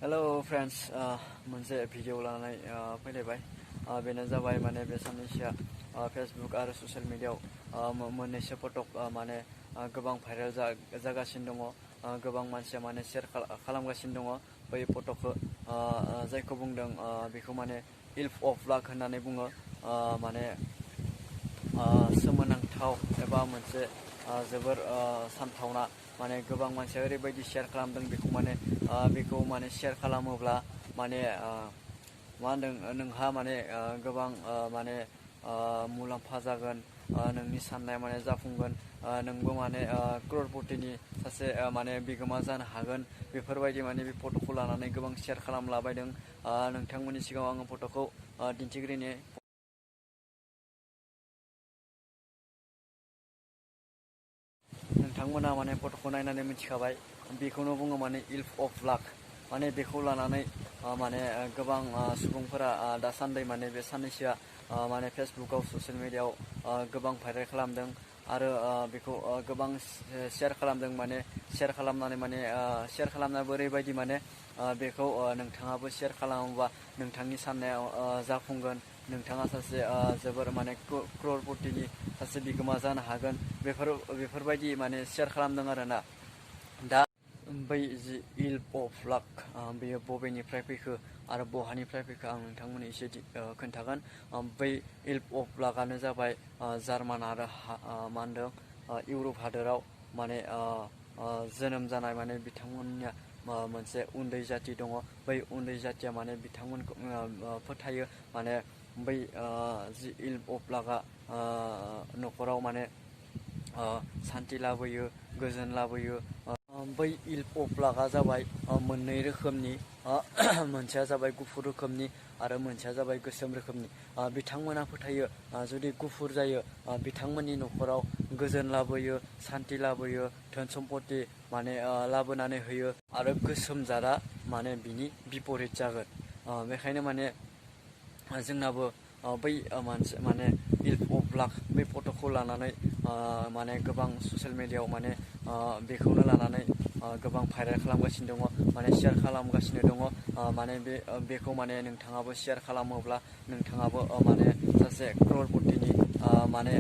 Hello friends मोनसे video लानानै फैलायबाय बेनो जाबाय माने बे साननैसोआ फेसबुक आरो ससियेल मिडियाआव मोननैसो फटक माने गोबां भाइरेल जागासिनो दङ। गोबां मानसिया माने शेयार खालामगासिनो दङ बै फटकखौ जायखौ बुंदों बेखौ माने इल्फ अफ लाक होननानै बुङो। माने सोमोनांथाव एबा मोनसे जोबोर सानथावना माने गोबां मानसिया ओरैबायदि शेयार खालामदों बेखौ माने शेयार खालामोब्ला माने मा होनदों नोंहा माने गोबां माने मुलाम्फा जागोन, नोंनि साननाया माने जाफुंगोन, नोंबो माने क्ररपतिनि सासे माने बिगोमा जानो हागोन। बेफोरबायदि माने बे फट'खौ लानानै गोबां शेयार खालामलाबायदों। नोंथांमोननि सिगाङाव आङो फट'खौ दिन्थिग्रोनि। नोंथांमोना माने फट'खौ नायनानै मिथिखाबाय, बेखौनो बुङो माने इल्फ अफ लाक। माने बेखौ लानानै माने गोबां सुबुंफोरा दासान्दि माने बे साननैसोआ माने फेसबुकआव ससियेल मिडियाआव गोबां भाइरेल खालामदों आरो बेखौ गोबां शेयार खालामदों। माने शेयार खालामनायाबो ओरैबायदि माने बेखौ नोंथाङाबो शेयार खालामोबा नोंथांनि साननाया जाफुंगोन, नोंथाङा सासे जोबोर माने क्ररपतिनि सासे बिगोमा जानो हागोन। बेफोरबायदि माने शेयार खालामदों आरोना। दा बै जि इल्फ अफ लाक बेयो बबेनिफ्राय फैखो आरो बहानिफ्राय फैखो आं नोंथांमोननो एसे खोन्थागोन। बै इल्फ अफ लाकआनो जाबाय जार्मान आरो मा होनदों इउरप हादोराव माने जोनोम जानाय माने बिथांमोननिया मोनसे उन्दै जाथि दङ। बै उन्दै जाथिया माने बिथांमोनखौ फोथायो माने बै जि इल्फ अफ लाकआ न'खराव माने सान्थि लाबोयो, गोजोन लाबोयो। बै इल्फ अफ लाकआ जाबाय मोननै रोखोमनि, मोनसेया जाबाय गुफुर रोखोमनि आरो मोनसेया जाबाय गोसोम रोखोमनि। बिथांमोना फोथायो जुदि गुफुर जायो बिथांमोननि न'खराव गोजोन लाबोयो, सान्थि लाबोयो, धोन सम्पति माने लाबोनानै होयो आरो गोसोम जारा माने बिनि बिपरित जागोन। बेखायनो माने जोंनाबो बै मोनसे माने इल्फ अफ लाक बै फट'खौ लानानै माने गोबां ससियेल मिडियाआव माने बेखौनो लानानै गोबां भाइरेल खालामगासिनो दङ, माने शेयार खालामगासिनो दङ। माने बेखौ माने नोंथाङाबो शेयार खालामोब्ला नोंथाङाबो माने सासे क्ररपतिनि माने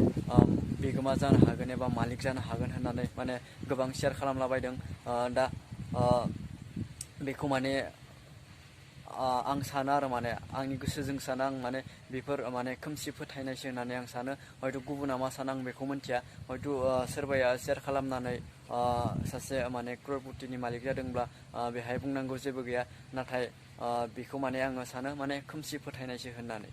बिगोमा जानो हागोन एबा मालिक जानो हागोन होननानै माने गोबां शेयार खालामलाबायदों। दा बेखौ माने आं सानो आरो माने आंनि गोसोजों सानो आं माने बेफोर माने खोमसि फोथायनायसो होननानै आं सानो। हयथ' गुबुना मा सानो आं बेखौ मिथिया। हयथ' सोरबाया शेयार खालामनानै सासे माने क्ररपतिनि मालिक जादोंब्ला बेहाय बुंनांगौ जेबो गैया। नाथाय बेखौ माने आङो सानो माने खोमसि फोथायनायसो होननानै।